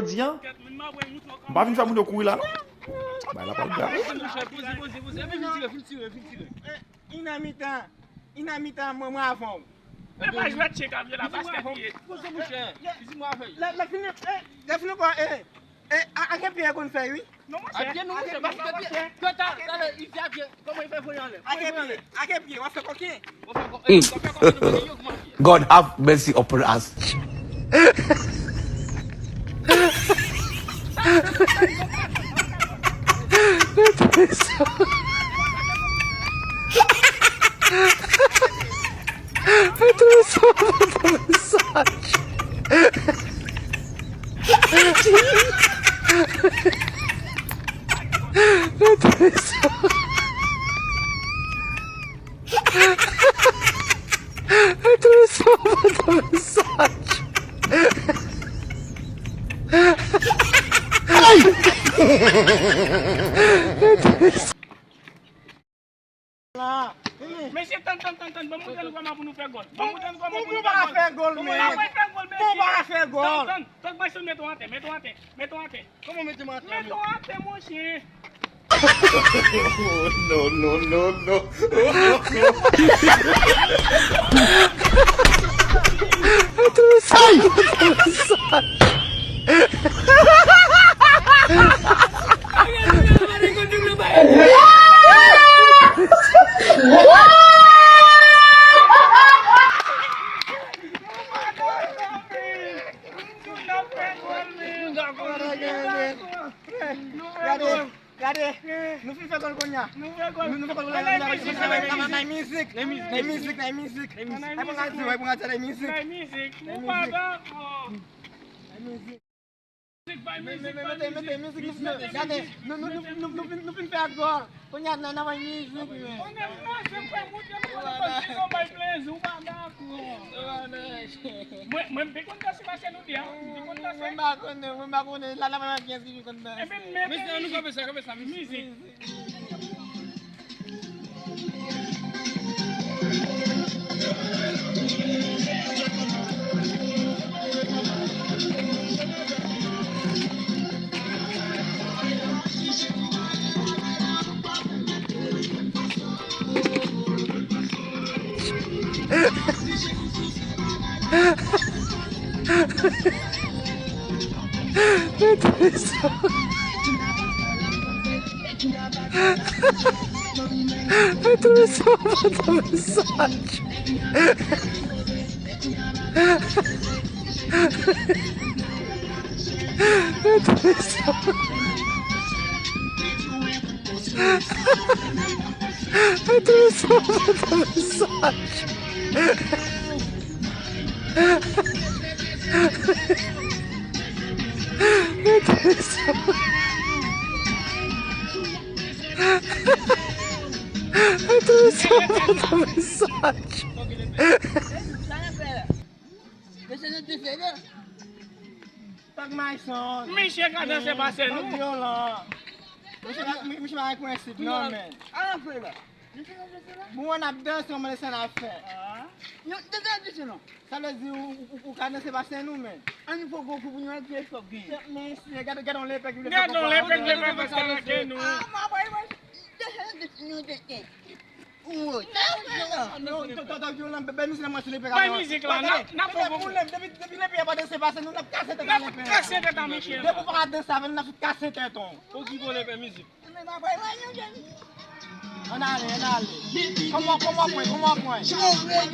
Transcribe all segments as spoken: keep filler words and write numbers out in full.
Di an, m pa vin fè moun yo kouri la non. Bay la pral grav. Poze, poze, poze. Vin tire, vin tire, vin tire. Inè mitan, inè mitan, mwen, mwen avan w. E pa jwèt chyen k ap jwe la, basket li ye. Poze, monchè. Lè, lè fini, eh, lè fini, bon, eh, eh, a, a gen pye konn fè, wi. Non, monchè. A pye nou, monchè, basket li ye. Tata, tata, isi a pye. Kòman li fè voye anlè? A gen pye, a gen pye, w ap fè koken. W ap fè koken. God have mercy upon us. Mesye, tann, tann, tann, tann. Ban m montre nou kòman pou nou fè gòl. Ban m montre nou kòman pou nou fè gòl. Pou nou pa fè gòl, mesye. Pou nou pa fè gòl. Tann, tann. Tann, mesye, mete w atè, mete w atè, mete w atè. Kòman mete m atè? Mete w atè, monchè. No, no, no, no. Gade, gade, nou fin fè gòl kounye a. Nou fè gòl. Nou, nou fè gòl kounye a. Nan mizik, nan mizik, nan mizik. Nan mizik, nan mizik. Nan mizik. Nan mizik. Nan mizik. Mete, mete, mete mizik, mesye. Gade, nou, nou, nou, nou, nou fin, nou fin fè gòl. Kounye a, n a, n a bay mizik, men. Konnen m nan se fè moun yo, nou konnen kòm tizon bay plezi, ou pa dakò. Mwen, mwen, m te konn danse pase nou di a. M te konn danse. Mwen pa konnen, mwen pa konnen. La, la, mwen, kiyès ki konn danse? Ebyen, mete mizik. Mesye, nou kanpe sa, kanpe sa, mizik. Tag Myson. Misye ka danse pase nou. Vyolan. Misye pa, misye pa gen prensip non, men. Bon, n ap danse, mwen, se n ap fè. Sa vle di ou, ou, ou ka danse pase nou, men. Ann fè gwo kou pou nou wè kiyès k ap genyen. Mesye, gade, gade yon lepè ki vle fè. Gade yon lepè ki vle fè konsa avèk nou. Bay mizik la, n ap, n ap fè gwo kou. Depi, depi lepè a pa danse pase nou, n ap kase tèt a lepè a. N ap kase tèt a Michel. Depi w pa danse avè nou, n ap fout kase tèt ou. Ou ki vole fè mizik. Ann ale, ann ale. Kòman, kòman pwen, kòman pwen? Kòman pwen?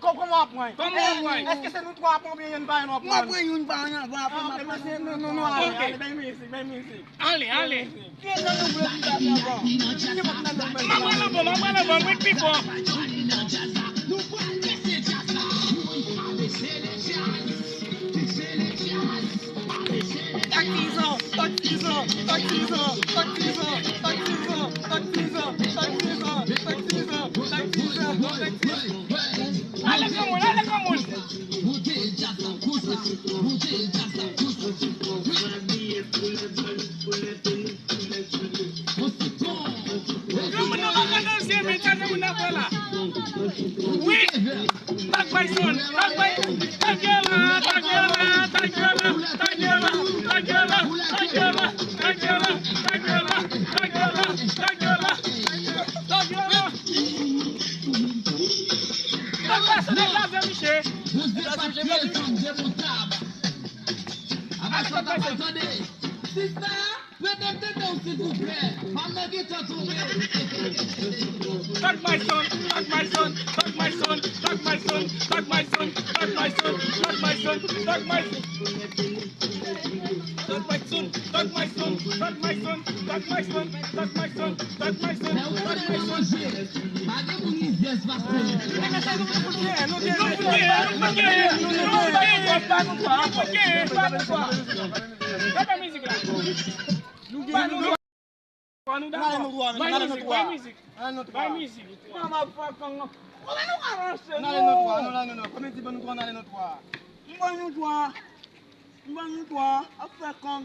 Kòman pwen? Kòman pwen? Èske se nou twa pwen oubyen youn pa youn w ap pran? Mwen pran youn pa youn, pa youn. Ah, ok, mesye, nou, nou, nou ale, ale, bay mizik, bay mizik. Ale, ale. Mwen pran nan bon, mwen pran nan bon, mwen pi fò. Ale, granmoun, ale, granmoun. Granmoun nan pa ka danse, men gade moun nan fè la. Wi. Tag Myson. Apre sa, tande. Sista, prete tete w, silvouplè. Manman gentan tonbe. Tag my son, tag my son, tag my son, tag my son, tag my son, tag my son, tag my son, tag my son. Tag my son, tag my son, tag my son, tag my son, tag my son, tag my son, tag my son. Pa gen moun rizyèz pase. Gade mizik la. Nou gen nou dwa. Nou gen nou dwa. Bay mizik, bay mizik. Bay mizik. Mwen m ap fè kòm. Kòman nou ka ranse nou? Nou ale nou dwa, nou ale nou dwa. Kòm di ban nou dwa, nou ale nou dwa. M ban nou dwa. M ban nou dwa. Ap fè kòm.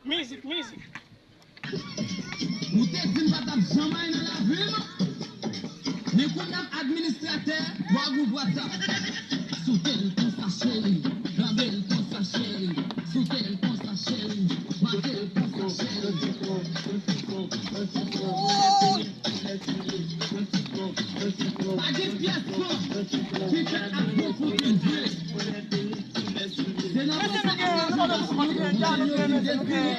Mizik, mizik. Ou te di m pa t ap janm al nan lavi m. Men kounye a administratè, bò gwoup WhatsApp. Soute l konsa cheri, gade l konsa cheri, soute l konsa cheri, mate l konsa cheri. Pa gen pyès fanm ki fèt ak bon kote vre. Se nan konsa ak imajenasyon moun yo vin depile.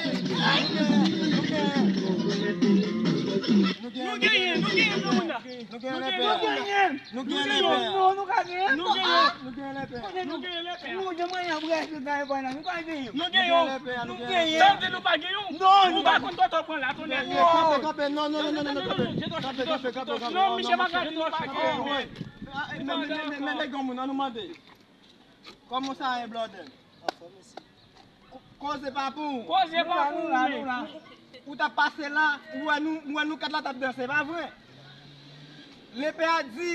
Nou genyen, nou genyen pou moun nan. Nou genyen lepè a. Nou genyen lepè a. Nou genyen. Non, nou ka genyen. Nou genyen. Nou genyen lepè a. Nou genyen lepè a. Nou genyen. Nou genyen. Nou genyen lepè a, nou genyen lepè a. Sa vle di nou pa genyen? Non, nou pa konn kote w pran la, tonnè. Kanpe, kanpe, non, non, non, kanpe, kanpe, kanpe, kanpe. Non, misye pa ka di nou pa genyen. Men, men, men, men, men, men, gen yon moun, ann nou mande. Kòman sa ye, blòdè? Anfòm, mesye. Ko-, koze pa pou ou. Koze pa pou ou, men. Ou t ap pase la, ou wè nou, ou wè nou kat la t ap danse, pa vre? Lepè a di,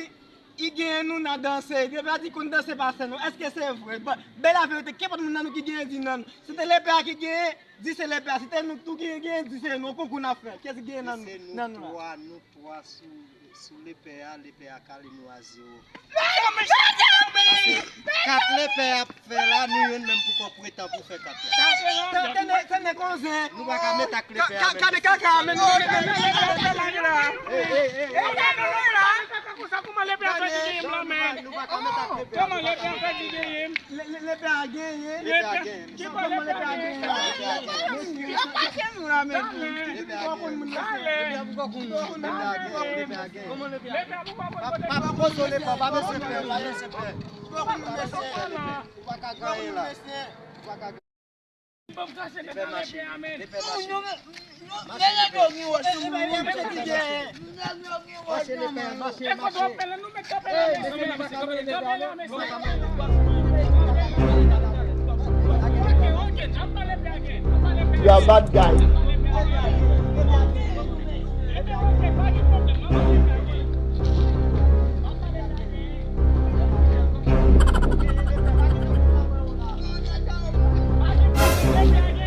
i genyen nou nan danse. Lepè a di konn danse pase nou. Èske se vre? Ba, bay laverite, kenpòt moun nan nou ki genyen di nan nou. Si te lepè a ki genyen, di se lepè a. Si te nou tou ki genyen, di se nou. Konkou n ap fè. Kiyès ki genyen nan nou? Nan nou la. Twa, nou twa sou, sou lepè a, lepè a kale nou a zewo. Pase kat lepè ap fè la, nou youn menm poko pretan pou fè kat la. Tande, tande koze. Nou pa ka met ak lepè a menm. Gade kaka, men nou, men, men, men, men, men, men, men, men. Ey, ey, ey, ey. Ey, gade nou la. Kaka konsa, kòman lepè a fè di genyen m la, men? Nou pa ka met ak lepè a. Kòman lepè a fè di genyen m? Le, le, lepè a genyen. Lepè a genyen. Ki bò lepè a genyen? Lepè a genyen. Yo pase nou la, men. Lepè a genyen. Lepè a genyen. Lepè a genyen. Lepè a genyen. Kòman lepè a genyen? Pa, pa, pa poze w lepè, pa bese pè, pa bese pè. Ou pa ka genyen la. Ou pa ka genyen. Ban m krache tèt nan lepè a, men. Lepè mache. Mache, lepè. Mache, lepè, mache, mache. Ey, mesye, nou pa ka mete lepè a, non. You are bad guy.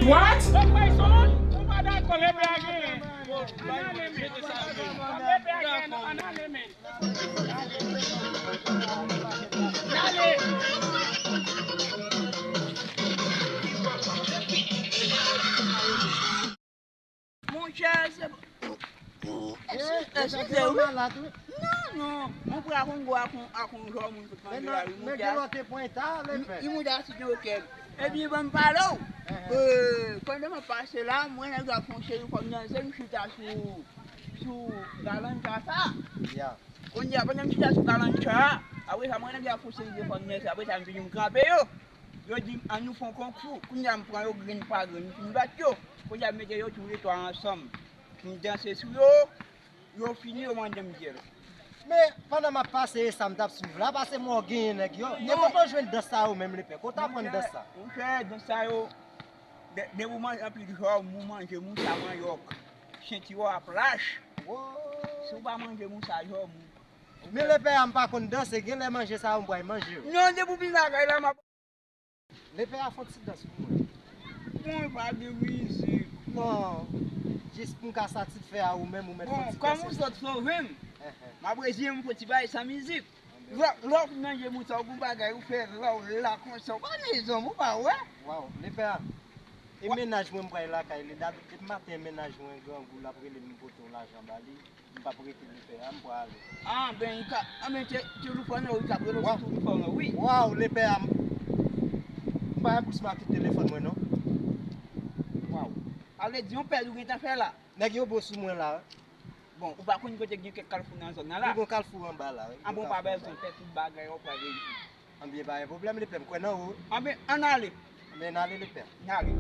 What? Monchè, se, eskize, eskize, wi. Non, non, mwen prè ak yon gwo, ak yon, ak yon jò moun sot mande la, wi, monchè. Li monte a si gen okèb. Epi, ban m pale w. Pandan m ap pase la, m wè nèg yo ap fè yon seri fanm nan, se m chita sou, sou galancha sa. Kounye a, pandan m chita sou galancha a, apre sa, m wè nèg yo ap fè yon seri de fanm nan, apre sa, m vini, m kanpe yo. Yo di m, "An nou fè yon konkou." Kounye a, m pran yo grenn pa grenn, m fin bat yo. Kounye a, m mete yo toulètwa ansanm. M danse sou yo, yo fini, yo mande m dyèl. Men, pandan m ap pase, e sa m t ap swiv la, pase m wè w genyen nèg yo. E kote w jwenn dans sa yo menm, lepè? Kote w aprann dans sa? Monchè, dans sa yo, de-, depi w manje anpil jòm, ou manje mousa manyòk, senti w ap lach. Si w pa manje mousa jòm, ou... Men lepè a, m pa konn danse, genlè manje sa yo, m pral manje yo. Non, depi w vin lakay la, m ap... Lepè a fè yon ti dans pou mwen. Bon, pa de mizik. Non, jis pou m ka satisfè a ou menm, ou mèt fè yon ti dans. Bon, kòm ou sot sove m, M ap reziye m pou ti bagay san mizik. Lè, lè w fin manje moun sa, ou gon bagay ou fè la, ou la konsa, ou pa mezanmi, ou pa wè? Waw, lepè a. E mennaj mwen m pral lakay li, depi maten mennaj mwen grangou, l ap rele m pote yon lajan ba li, m p ap rete lepè a, m pral ale. Ah, ben, li ka, ah, ben, te, te ou fò non, wi, k ap rele w, wi. Waw, lepè a, m pa gen bous m ak tout telefòn mwen, non. Waw. Sa vle di yon pèd ou gentan fè la. Nèg yo bon sou mwen la. Bon, ou pa konn kote gen kèk kalfou nan zòn nan la? Wi, gon kalfou anba la, wi. Ah bon, pa bezwen pè tout bagay, ou pa veye. Anben, pa gen pwoblèm, lepè, m kwè nan ou. Anben, ann ale. Anben, n ale, lepè. N ale.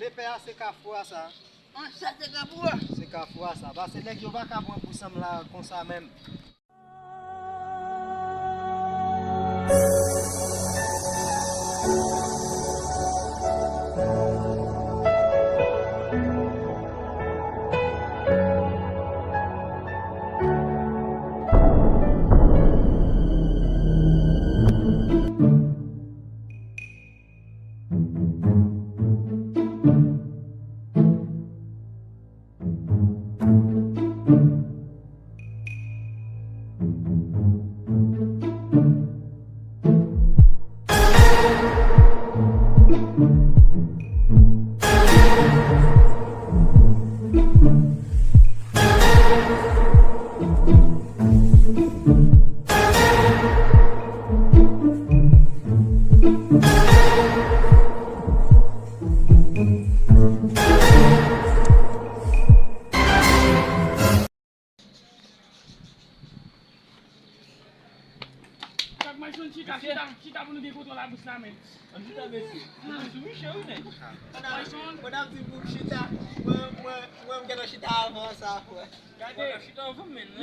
Lepè a, se kafou a sa. An, sa se kafou a? Se kafou a sa. Paske nèg yo pa ka pran pou sanm la konsa menm. Chak mwen jwenn chita, chita, chita pou nou gen kontwòl a bous la, men. An chita, mesye. Mesye, sou Michel, wi, nèg. Pandan, pandan m di pou m chita, mwen, mwen, mwen, m gentan chita avan sa, frè. Gade,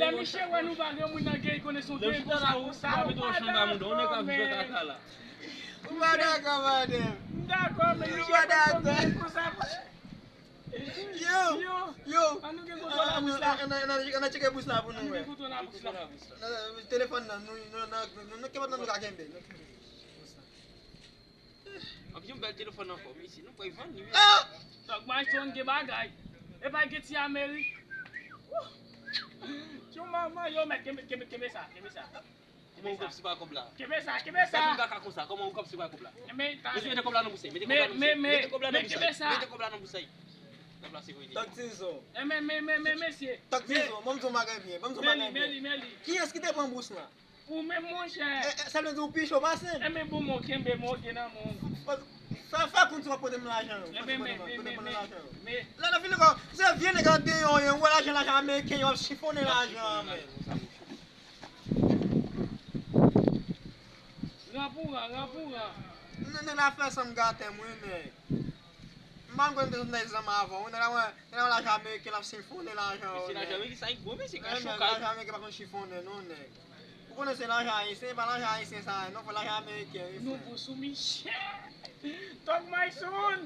lè misye wè nou pa gen moun nan gen, konnen se yon gen konsa, konsa, ou pa dakò, men. Ou pa dakò, madanm. M dakò, men misye pa dakò, men konsa. Yo, yo, ann, ann, ann, ann tcheke bous la pou nou wè. Telefòn nan, nou, nou, nou, nou, nou, kenpòt nan nou ka kenbe. Anpi yon bèl telefòn ankò, mesye, nou pral vann li, wi. Ah! Tòg Mayson gen bagay. Epa gen ti Amerik. Wouh! Tchou manman, yo, mèt, kenbe, kenbe, kenbe sa, kenbe sa. Kòman ou kòb si pa kòb la? Kenbe sa, kenbe sa. Fè tout kaka konsa, kòman ou kòb si pa kòb la? Mesye, mete kòb la nan bous la, mete kòb la nan bous la. Mete kòb la nan bous la. Mete kòb la nan bous la. Kòb la se vre. Tòg Tizon. E men, men, men, men, mesye. Tòg Tizon, ban m di w yon bagay byen, ban m di w yon bagay byen. Kiyès ki te pran bous la? Ou menm, monchè. E, e, sa vle di ou pi cho pase m. E men bon, mwen kenbe, mwen gen nan men w. Fè, fè konn si w ap pote m lajan yo. Pote m lajan yo. Lè nan fini kò, se vye nèg andeyò yo, ou wè lajan, lajan ameriken, yo ap chifonnen lajan an, men. Ran pou ran, ran pou ran. Nèg la fè san m gate m, wi, nèg. M pa konn te sot nan egzanmen avan, wi, nèg la wè, nèg la wè lajan ameriken, l ap chifonnen lajan, wi, nèg. Mesye, lajan ameriken sa, li gwo, mesye, ka chokay. Lajan ameriken pa konn chifonnen, non, nèg. Ou konnen se lajan ayisyen, e pa lajan ayisyen sa a, non, fò lajan ameriken, wi, frè. Nou bon sou Michel. Tòg Mayson,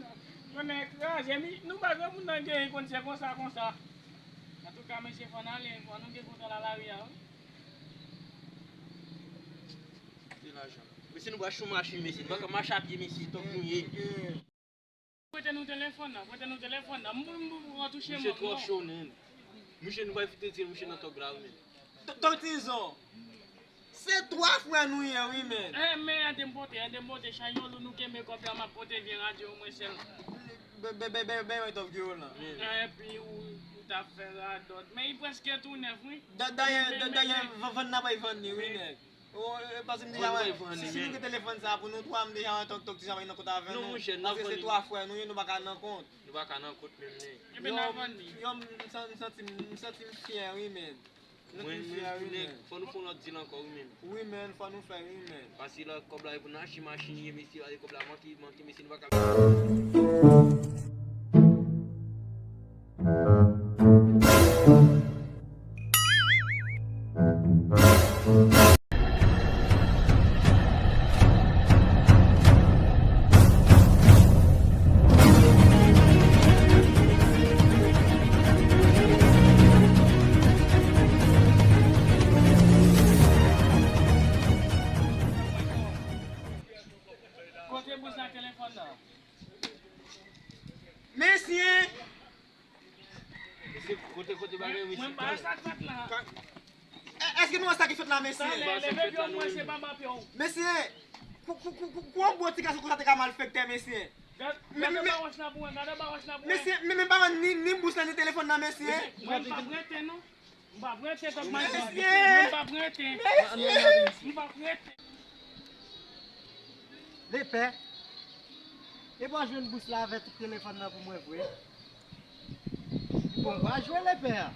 yo nèg kraze, mi, nou pa granmoun nan gen, konn se konsa, konsa. Antouka, mesye, fò n ale, fò nou gen kontwòl a lari a, wi. Mesye, nou pral sou machin, mesye. Nou pa ka mache a pye, mesye, tank nou ye. Prete nou telefòn nan, prete nou telefòn nan. M, m, m, m, retouche m, non. Misye twò cho, nen. Misye, nou pral foutre tire misye nan tòg la, wi, men. Tòg Tizon, se twa frè nou ye, wi, men. Eh, men, ede m pote, ede m pote, chay yo lou, nou kenbe kòb la, m ap pote vye radyo mwen sèl. Be, be, be, be, be, tòg yo la. Epi ou, ou t ap fè radòt. Men, li prèske tou nèf, wi. Da, dayè, da, dayè, vann, vann n ap vann li, wi, nèg. Oh, eh, paske m deja wè, si, si nou gen telefòn sa a pou nou twa, m deja wè tòg, tòg, ti sa nan kont avè nou. Non, monchè, n ap vann li. Paske se twa frè nou ye, nou pa ka nan kont. Nou pa ka nan kont menm, nen. Ebyen, n ap vann li. Yo, m, m san-, m santi, m santi m fyè, wi, men. M santi m fyè, wi, men. Fò nou fè yon lòt deal ankò, wi, men. Wi, men, fò nou fè, wi, men. Paske la, kòb la, e pou n achte machin, ye, mesye, ale kòb la manke, manke, mesye, nou pa ka. Kote bous la telefòn nan? Èske nou wè sa ki fèt la, mesye? Mesye, pou yon bon ti gason konsa te ka malfektè, mesye. Mesye, men, men pa ni, ni bous la, ni telefòn nan, mesye. Mesye! Mesye! Lepè, epa w jwenn bous la avè tout telefòn nan pou mwen vre? Bon, va jwe lepè a.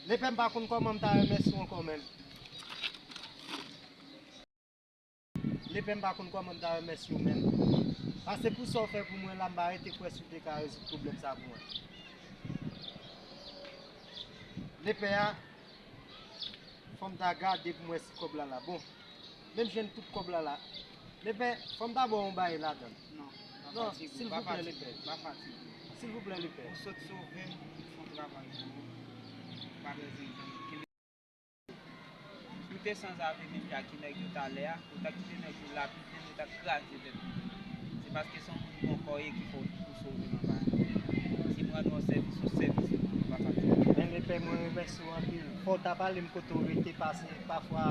Lepè, m pa konn kòman m ta remèsye w ankò menm. Lepè, m pa konn kòman m ta remèsye w menm. Pase pou sa w fè pou mwen la, m pa rete kwè si w te ka rezoud pwoblèm sa pou mwen. Lepè a, fò m ta gade pou m wè si kòb la la. Bon, men m jwenn tout kòb la la. Lepè, fò m ta ba w yon bagay ladan l. Non, silvouplè, lepè. Silvouplè, lepè. Ou sot sove m, ou fè yon travay pou mwen. Pa bezwen tann. Si w te sanzave menm jan ak nèg yo talè a, ou ta kite nèg yo lapide l, ou ta kraze tèt li. Se paske se yon moun bon kò w ye ki fè w sove m anba. Si m rann ou yon sèvis, yon sèvis li mwen, ou pa fatige. Men lepè, mwen remèsye w anpil. Fò w ta pale m kote w rete, pase pafwa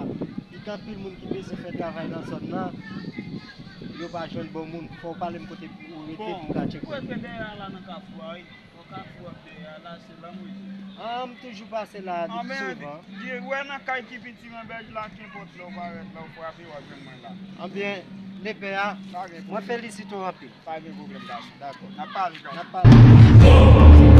li gen anpil moun ki bezwen fè travay nan zòn nan, yo pa jwenn bon moun. Fò w pale m kote w rete pou m ka tcheke w. Bon, ou rete dèyè a la nan kafou a, wi. Bò kafou ap dèyè a la, se la m rete. Ah, m toujou pase la souvan. Di, wè nan kay ki piti nan bèj la, kenpòt lè w parèt la, w frape, w ap jwenn mwen la. Anbyen, lepè a, mwen felisite w anpil. Pa gen pwoblèm, gason. Dakò. N ap pale, gason. N ap pale.